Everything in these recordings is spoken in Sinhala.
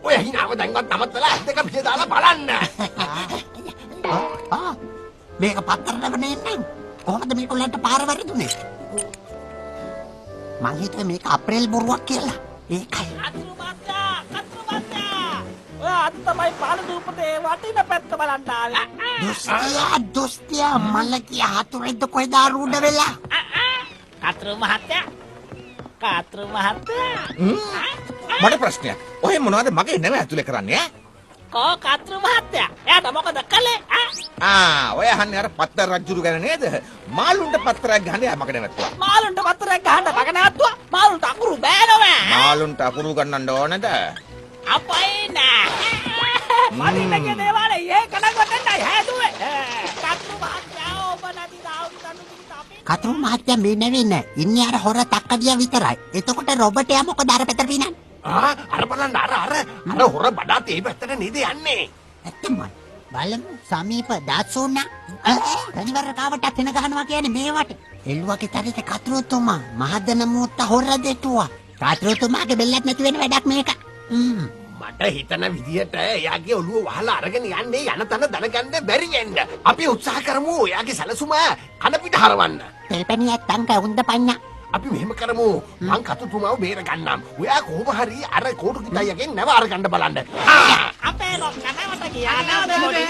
ඔය හිනාව දැන්වත් නවත්තලා ඇස් දෙක පිට දාලා බලන්න. ආ මේක පත්තර නැව නේනම් කොහොමද මේගොල්ලන්ට පාර වැරදුනේ? මං හිතුවේ මේක අප්‍රේල් බොරුවක් කියලා. ඒකයි. කතුරු මහත්තයා, කතුරු මහත්තයා. ඔය අද තමයි පාළු දූපතේ වටින පැත්ත බලන්න ආවේ. දොස්තියා දොස්තියා මලකිය හතුරෙක්ද කොහෙද ආරූඪ වෙලා? කතුරු මහත්තයා. කතුරු මහත්තයා. මට ප්‍රශ්නයක්. ඔය මොනවද මගේ නැව ඇතුලේ කරන්නේ ඈ? කෝ කතුරු මහත්තයා. එයාට මොකද කළේ ඈ? ආ ඔය අහන්නේ අර පත්තර රජුරු ගැන නේද? මාළුන්ට පත්තරයක් ගහන්න එයා මග නැවැත්තුවා. මාළුන්ට පත්තරයක් ගහන්න මග නැවැත්තුවා? මාළුන්ට අකුරු බෑ නෝනේ. මාළුන්ට අකුරු ගන්නන්න ඕනද? අපයි නෑ. මදින්න කිය දේවාලේ ඒ කඩක් වටන්නයි හැදුවේ. කතුරු මහත්තයා ඔබ නැති දාවු දනු කිව්ත අපි කතුරු මහත්තයා මේ නැවේ නෑ. ඉන්නේ අර හොර තක්කඩියා විතරයි. එතකොට රොබට් එයා මොකද අර පැත්තට පීනන්නේ? ආ අර බලන්න අර අර අර හොර බඩාත් ඒ පැත්තට නේද යන්නේ? ඇත්තමයි. බලමු සමීප දාසුණා. තනිවර කාවටත් එන ගහනවා කියන්නේ මේවට. එළුවගේ චරිත කතුරුතුමා මහදන මූත්ත හොර දෙටුවා. කතුරුතුමාගේ බෙල්ලක් නැති වෙන වැඩක් මේක. මට හිතන විදියට එයාගේ ඔළුව වහලා අරගෙන යන්නේ යන තැන දැනගන්න බැරි වෙන්න. අපි උත්සාහ කරමු එයාගේ සැලසුම කන පිට හරවන්න. තෙල්පැණියක් තංක උන්ද පඤ්ඤා. අපි මෙහෙම කරමු. මං කතුතුමාව බේර ගන්නම්. ඔයා කොහොම හරි අර කෝටු කිතයියගෙන් නැව අරගන්න බලන්න. අපේ ලොක්ක නැවට ගියා නේද පොඩි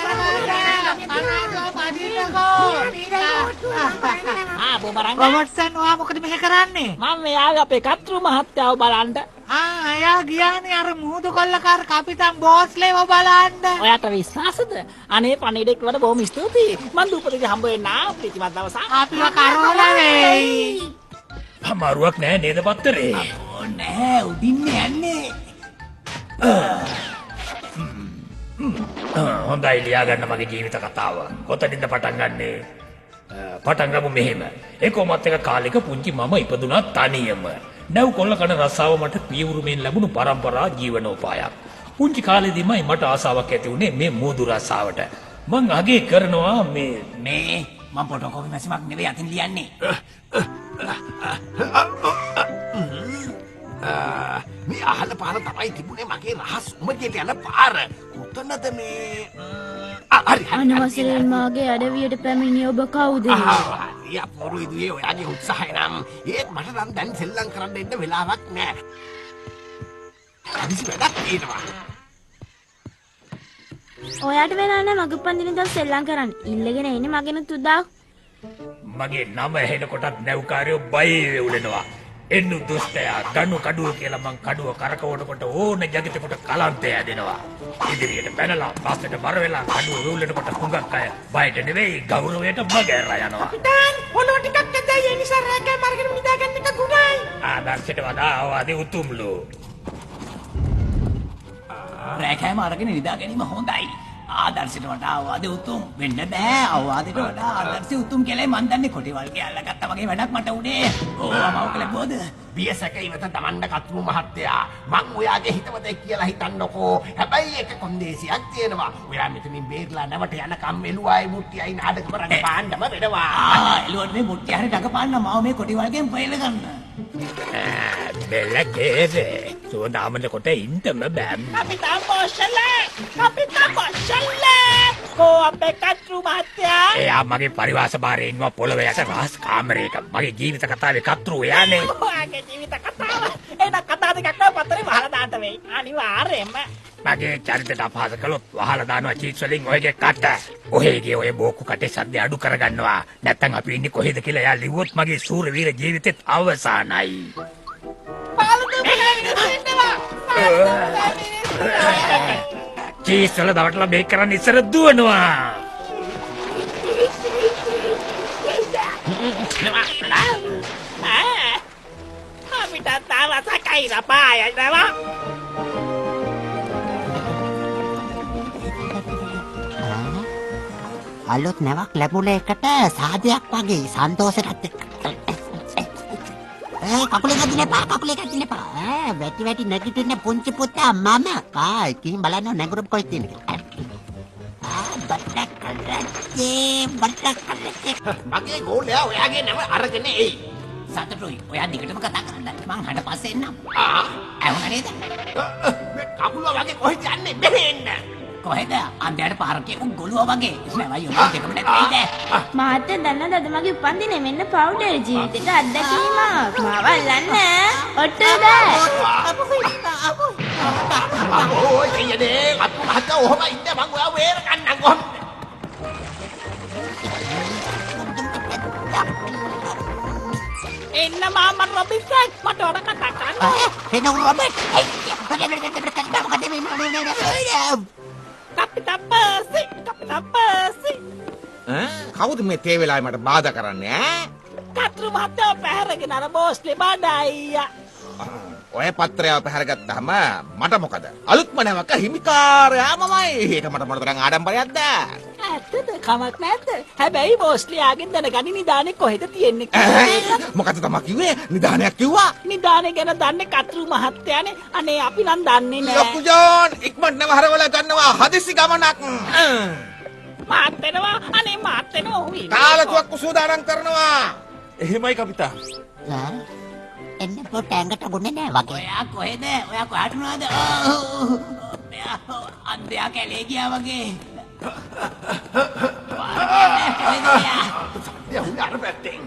ආ බොමරංග රොබර්ට්සන් ඔයා මොකද මෙහෙ කරන්නේ? මම මේ ආවේ අපේ කතුරු මහත්තයාව බලන්න. ආ එයා ගියානේ අර මුහුදු කොල්ලකාර කපිටන් බෝස්ලේව බලන්න. ඔයාට විශ්වාසද? අනේ පණිවිඩයක් වල බොහොම ස්තුතියි. මං දූපතේදී හම්බ වෙන්න ප්‍රීතිමත් දවසක්. අපිව කරවල වෙයි. අමාරුවක් නෑ නේද පත්තරේ? නෑ උඩින් යන්නේ. හොඳයි ලියා ගන්න මගේ ජීවිත කතාව. කොතනින්ද පටන් ගන්නෙ? පටන් ගමු මෙහෙම. ඒකෝමත් එක කාලෙක පුංචි මම ඉපදුනා තනියම. නැව් කොල්ල කන රස්සාව මට පියවුරුමෙන් ලැබුණු පරම්පරා ජීවනෝපායක්. පුංචි කාලෙදීමයි මට ආසාවක් ඇති වුණේ මේ මූදු රස්සාවට. මං අගේ කරනවා මේ මේ මං ෆොටෝකොපි මැෂිමක් නෙවෙයි අතින් ලියන්නේ. මේ අහල පාර තමයි තිබුණේ මගේ රහස් උමගේට යන පාර. කොතනද මේ? හරි හරි. අනවසරයෙන් මාගේ අඩවියට පැමිණි ඔබ කවුද? හරි අපූර්ව දුවේ ඔයාගේ උත්සාහය නම්. ඒත් මට නම් දැන් සෙල්ලම් කරන්න එන්න වෙලාවක් නෑ. හදිසි වැඩක් තියෙනවා. ඔයාට වෙලා නෑ මගේ උපන්දින දවස් සෙල්ලම් කරන්න. ඉල්ලගෙන එන්නේ මගෙනුත් උදව්. මගේ නම ඇහෙනකොටත් නැව්කාරයෝ බය වෙවුලනවා. එන්නු දුෂ්ටයා ගනු කඩුව කියලා මං කඩුව කරකවනකොට ඕන ජගතෙකුට කලන්තය ඇදෙනවා. ඉදිරියට පැනලා පස්සට බර වෙලා කඩුව වෙවුලනකොට හුඟක් අය බයට නෙවෙයි ගෞරවයට මග ඇරලා යනවා. කපිටාන් ඔලුව ටිකක් ඇදයි ඒ නිසා රෑකෑ මරගෙන නිදා ගන්න එක ගුණයි. ආදර්ශයට වඩා අවවාදේ උතුම්ලු. රෑකෑම අරගෙන නිදා ගැනීම හොඳයි. ආදර්ශයට වඩා අවවාදේ උතුම් වෙන්න බෑ. අවවාදයට වඩා ආදර්ශය උතුම් කියලායි මං දන්නේ. කොටි වල්ගේ අල්ලගත්තා වගේ වැඩක් මට උනේ. ඕවා මව කළේ බෝද? බියසක ඉවත දමන්න කතුරු මහත්තයා. මං ඔයාගේ හිතවතෙක් කියලා හිතන්නකෝ. හැබැයි එක කොන්දේසියක් තියෙනවා. ඔයා මෙතනින් බේරලා නැවට යනකම් එළුවායි මුට්ටියයි නාටකම රඟපාන්නම වෙනවා. ආ එළුවට මේ මුට්ටිය හරි රඟපාන්න මාව මේ කොටි වල්ගෙන් පෙළ ගන්න. බෙල්ලකේසේ සුවඳ ආමනකොට ඉන්නම බෑ. කපිටාන් බෝෂලේ කපිටාන් බෝෂලේ කෝ අපේ කතුරු මහත්තයා? එයා මගේ පරිවාස භාරයේ ඉන්නවා පොළොව යට රහස් කාමරයක. මගේ ජීවිත කතාවේ කතුරු එයානේ. ඔයාගේ ජීවිත කතාව එන කතා දෙකක් නෑ පතරේ වහලා දාන්න වෙයි. අනිවාර්යයෙන්ම. මගේ චරිතයට අපහාස කළොත් වහලා දානවා චීස් වලින් ඔයගේ කට. ඔහේ ගිය ඔය බෝක්කු කටේ සද්ද අඩු කරගන්නවා. නැත්තම් අපි ඉන්නේ කොහෙද කියලා එයා ලිව්වොත් මගේ සූර වීර ජීවිතෙත් අවසానයි. චීස් වල දවටලා මේක කරන්න ඉස්සර දුවනවා. අපිට තාම සකයි රපාය නේවා. අලුත් නැවක් ලැබුණ එකට සාදයක් වගේ සන්තෝෂයටත් එක්ක. කකුලේ ගදින්න එපා කකුලේ ගදින්න එපා. වැටි වැටි නැගිටින්න පුංචි පුතා මම. ආ ඉතින් බලන්න නැගුරුම් කොහෙද තියෙන්නේ කියලා. ආ බට්ට කරත්තේ බට්ට කරත්තේ. මගේ ගෝලයා ඔයාගේ නම අරගෙන එයි. සතුටුයි. ඔයා දිගටම කතා කරන්න. මං හඩ පස්සේ එන්නම්. ආ ඇහුණා නේද? කකුලුවා වගේ කොහෙද යන්නේ? මෙහෙ එන්න. කොහෙද? අන්දයට පාර කියපු ගොළුවා වගේ. නෑවයි ඔය දෙකම නැති වෙයිද? මහත්තයා දන්නවද අද මගේ උපන්දිනේ? මෙන්න පවුඩර් ජීවිතේට අත්දැකීමක්. මාව අල්ලන්න. ඔට්ටු බෑ. ඔය දෙයනේ කත්රු මහත්තයා ඔහොම ඉන්න මං ඔයා වේර කන්නම් කොහොමද? එන්න මාමා රොබින්සන් මට ඔර කතා කරන්න. එන්න රොබර්ට්. කපිටන් පර්සි කපිටන් පර්සි. ඈ කවුද මේ තේ වෙලාවේ මට බාධා කරන්නේ ඈ? කත්රු මහත්තයා පැහැරගෙන අර බෝස්ලි බඩයියා. ඔය පත්‍රයව පැහැරගත්තාම මට මොකද? අලුත්ම නැවක හිමිකාරයා මමයි. ඒක මට මොන තරම් ආඩම්බරයක්ද? ඇත්තද? කමක් නැද්ද? හැබැයි බෝස්ලි ආගෙන් දැනගනි නිදානේ කොහෙද තියෙන්නේ කියලා. මොකද තමා කිව්වේ? නිදානයක් කිව්වා? නිදානේ ගැන දන්නේ කත්රු මහත්තයානේ. අනේ අපි නම් දන්නේ නෑ. ලොකු ජෝන් ඉක්මනට නැව හරවලා ගන්නවා. හදිසි ගමනක්. මාත් එනවා. අනේ මාත් එනවා. ඔහු ඉන්නේ. කාලතුවක්කු සූදානම් කරනවා. එහෙමයි කපිතා. එන්න පොට ඇඟට ගුණ නෑ වගේ. ඔයා කොහෙද? ඔයා කොහාට වුණාද? මෙයා අන්ධයා කැලේ ගියා වගේ. අර පැත්තෙන්.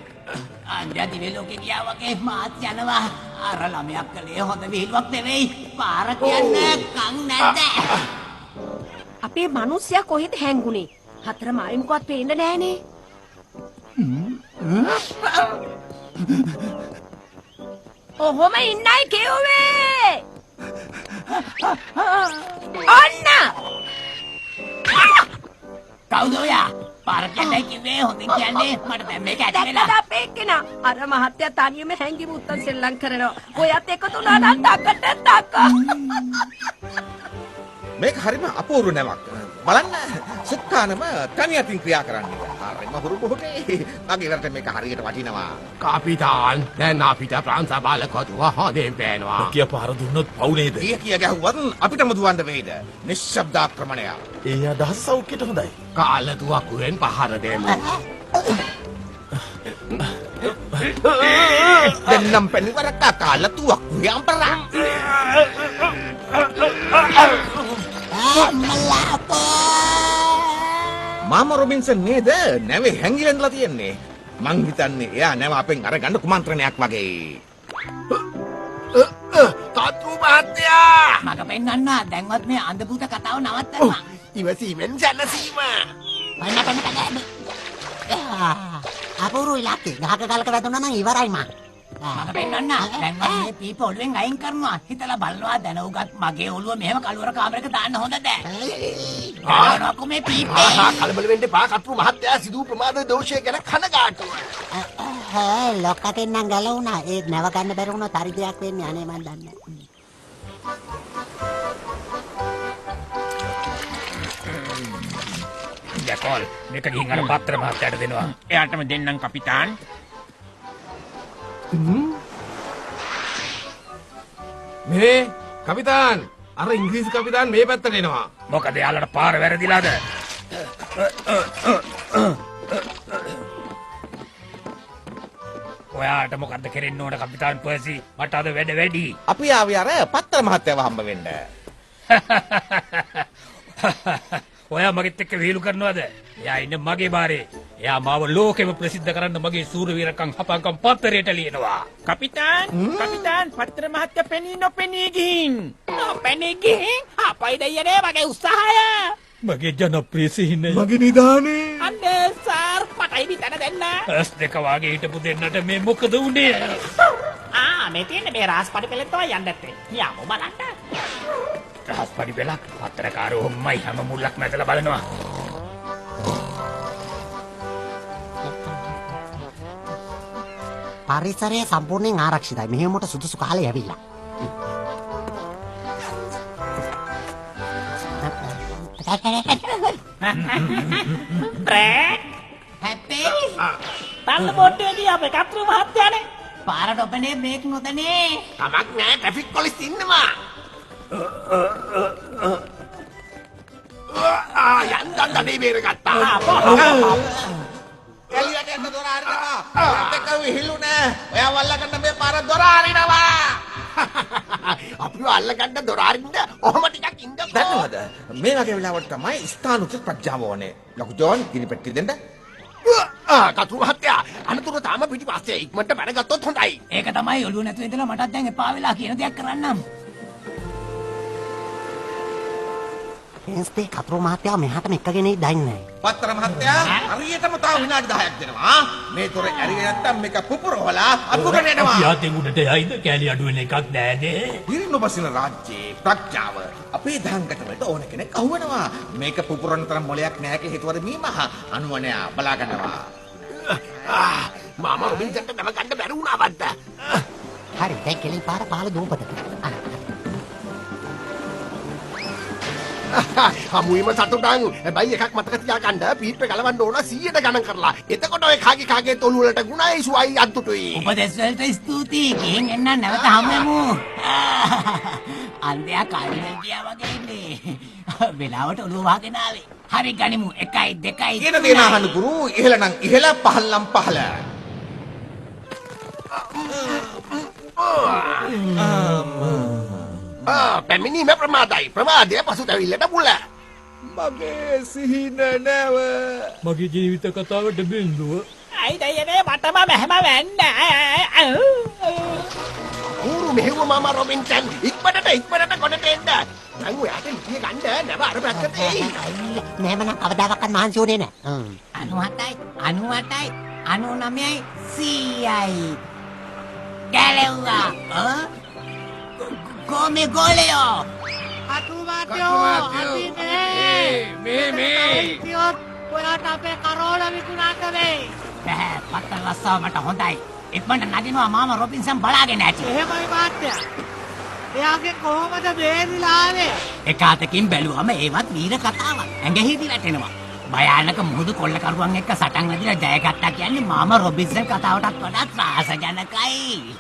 අන්ධයා දිවි ලෝකේ ගියා වගේ මාත් යනවා. අර ළමයක් කලේ හොඳ විහිළුවක් නෙවෙයි. පාර කියන්න කන් නැද්ද? අපේ මිනිස්සයා කොහෙද හැංගුනේ? හතර මායි මොකවත් පේන්න නෑනේ. ඔහොම ඉන්නයි කිව්වේ. අන්න කවුද ඔයා? පාර කියන්නයි කිව්වේ. හොඳින් කියන්නේ. මට දැන් මේක ඇති වෙලා. දැක්කද අපේ එක්කෙනා? අර මහත්තයා තනියම හැංගි මුත්තන් සෙල්ලම් කරනවා. ඔයත් එකතු වුණා නම් තකට තක. මේක හරිම අපූර්ව නැවක්. බලන්න සුක්කානම තනි අතින් ක්‍රියා කරන්නේ. හරිම හුරු පුහුටේ. මගේ රට මේක හරියට වටිනවා. කපිතාන් දැන් අපිට ප්‍රාන්ස බලකොතුව හොඳින් පේනවා. කිය පාර දුන්නොත් පව් නේද? කිය කිය ගැහුවත් අපිටම දුවන්න වෙයිද? නිශ්ශබ්ද ආක්‍රමණයක්. ඒ අදහස සෞඛ්‍යයට හොඳයි. කාලතුවක්කුවෙන් පහර දෙමු. දෙන්නම් පැනිවරක කාලතුවක්කුවේ අම්පරා. මාමා රොබින්සන් නේද නැවේ හැංගිලා ඉඳලා තියෙන්නේ. මං හිතන්නේ එයා නැව අපෙන් අරගන්න කුමන්ත්‍රණයක් වගේ. තත්තු මහත්තයා මග පෙන්වන්න දැන්වත් මේ අන්ධ භූත කතාව නවත්තන්න. ඉවසීමෙන් ජනසීම. පන්න පන්න පන්න. අපූර්ව ඉලක්කේ ගහක ගලක වැදුනා නම් ඉවරයි මා. මග පෙන්වන්න දැන්වත් මේ පීප ඔළුවෙන් අයින් කරනවා. හිතලා බලනවා දැන උගත් මගේ ඔළුව මෙහෙම කළුවර කාමරයක දාන්න හොඳද? ගලවනකො මේ පීපේ. කලබල වෙන්න එපා කත්රු මහත්තයා. සිදු ප්‍රමාද දෝෂය ගැන කනගාටුව. ලොක්කගෙන් නම් ගලවුණා. ඒත් නැව ගන්න බැරි වුණොත් හරි දෙයක් වෙන්නේ. අනේ මන් දන්නේ. ජකෝල් මේක ගිහින් අර පත්‍ර මහත්තයාට දෙනවා. එයාටම දෙන්නම් කපිතාන්. මේ කපිතාන් අර ඉංග්‍රීසි කපිතාන් මේ පැත්තට එනවා. මොකද යාළුවට පාර වැරදිලාද? ඔයාට මොකද්ද කෙරෙන්න ඕන කපිතාන් පර්සි? මට අද වැඩ වැඩි. අපි ආවේ අර පත්තර මහත්තයාව හම්බ වෙන්න. ඔයා මගෙත් එක්ක විහිළු කරනවද? එයා ඉන්නේ මගේ බාරේ. එයා මාව ලෝකෙම ප්‍රසිද්ධ කරන්න මගේ සූරවීරකම් හපංකම් පත්තරයට ලියනවා. කපිතාන් කපිතාන් පත්තර මහත්තයා පෙනී නොපෙනී ගිහින්. නොපෙනී ගිහින් අපයි දෙයනේ මගේ උත්සාහය. මගේ ජනප්‍රිය සිහිනය. මගේ නිදානේ. අනේ සර් මටයි විතර දෙන්න. ඇස් දෙක වාගේ හිටපු දෙන්නට මේ මොකද වුනේ? ආ මේ තියෙන්නේ මේ රාස් පඩි පෙළෙන් තමයි යන්න ඇත්තේ. යමු බලන්න. රහස් පඩි පෙළක් පත්තරකාරෝ හොම්මයි හැම මුල්ලක් මැදලා බලනවා. පරිසරය සම්පූර්ණයෙන් ආරක්ෂිතයි. මෙහෙමට සුදුසු කාලය ඇවිල්ලා. බ්‍රේක් හැප්පේ තල්ල බෝට්ටුවේ ගියා අපේ කත්රු මහත්තයානේ. පාරට ඔබනේ බ්‍රේක් නොදනේ. කමක් නෑ ට්‍රැෆික් පොලිස් ඉන්නවා. ආ යන්තම් දඩේ බේරගත්තා. එළියට එන්න දොර අරිනවා. ඔයත් එක්ක විහිළු නෑ. ඔයා වල්ලා ගන්න මේ පාර දොර අරිනවා. අපි අපිව අල්ලගන්න දොර අරින්න ඔහොම ටිකක් ඉන්නකෝ. දන්නවද මේ වගේ වෙලාවට තමයි ස්ථානුචිත ප්‍රඥාව ඕනේ. ලොකු ජෝන් ගිනි පෙට්ටිය දෙන්න. කතුරු මහත්තයා අනතුරු තාම පිටිපස්සේ ඉක්මනට පැනගත්තොත් හොඳයි. ඒක තමයි ඔළුව නැතුව ඉඳලා මටත් දැන් එපා වෙලා කියන දෙයක් කරන්නම්. එන්ස්තේ කතුරු මහත්තයා මෙහාටම එක්කගෙන දන්නේ. පත්තර මහත්තයා හරියටම තව විනාඩි 10ක් දෙනවා. මේ දොර ඇරියේ නැත්තම් මේක පුපුරවලා අතුරගෙන එනවා. අපි ආතෙන් උඩට යයිද කෑලි අඩු වෙන එකක් නෑනේ. පිරිනොබසින රාජ්‍යයේ ප්‍රඥාව අපේ දහංගට වලට ඕන කෙනෙක් අහුවෙනවා. මේක පුපුරන තරම් මොලයක් නෑ කියලා හිතුවද මේ මහා අනුවණයා බලා ගන්නවා. මාමා රොබින්සන්ට නම ගන්න බැරි වුණා වද්ද. හරි දැන් කෙලින් පාර පහළ දූපතට. හමුවීම සතුටන්. හැබැයි එකක් මතක තියාගන්න පීප්පේ ගලවන්න ඕන 100ට ගණන් කරලා. එතකොට ඔය කාගේ කාගේ තොළු වලට ගුණයි සුවයි අත්තුටුයි. උපදෙස් වලට ස්තුතියි. ගිහින් එන්න නැවත හමු වෙමු. අන්ධයා කාර්නිවල් ගියා වගේ ඉන්නේ. වෙලාවට ඔළුව වහගෙන ආවේ. හරි ගනිමු 1 2 කියන දේ අහන්න ගුරු. ඉහළ නම් ඉහළ පහළ නම් පහළ. පැමිණීම ප්‍රමාදයි. ප්‍රමාදය පසුතැවිල්ලට මුල. මගේ සිහින නැව. මගේ ජීවිත කතාවට බින්දුව. අයි දෙයනේ මටම මෙහෙම වෙන්න. ඌරු මෙහෙව්ව මාමා රොබින්සන් ඉක්මනට ඉක්මනට ගොඩට එන්න. දැන් ඔයාට ලිපිය ගන්න නැව අර පැත්තට එයි. මෙහෙම නම් කවදාවත් මහන්සි වුණේ නෑ. 97යි 98යි 99යි 100යි. ගැලෙව්වා. කොමේ ගෝලයෝ. කතුරු මහත්තයෝ අපි මේ මේ මේ ඉතියොත් ඔයාට අපේ කරෝල විකුණන්න වෙයි. බෑ පත්තර රස්සාව මට හොඳයි. ඉක්මනට නගිනවා මාමා රොබින්සන් බලාගෙන ඇති. එහෙමයි මහත්තයා. එයාගෙන් කොහොමද බේරිලා ආවේ? එක අතකින් බැලුවම ඒවත් වීර කතාවක්. ඇඟ හිරි වැටෙනවා. භයානක මුහුදු කොල්ලකරුවන් එක්ක සටන් වැදිලා ජයගත්තා කියන්නේ මාමා රොබින්සන් කතාවටත් වඩා ත්‍රාසජනකයි.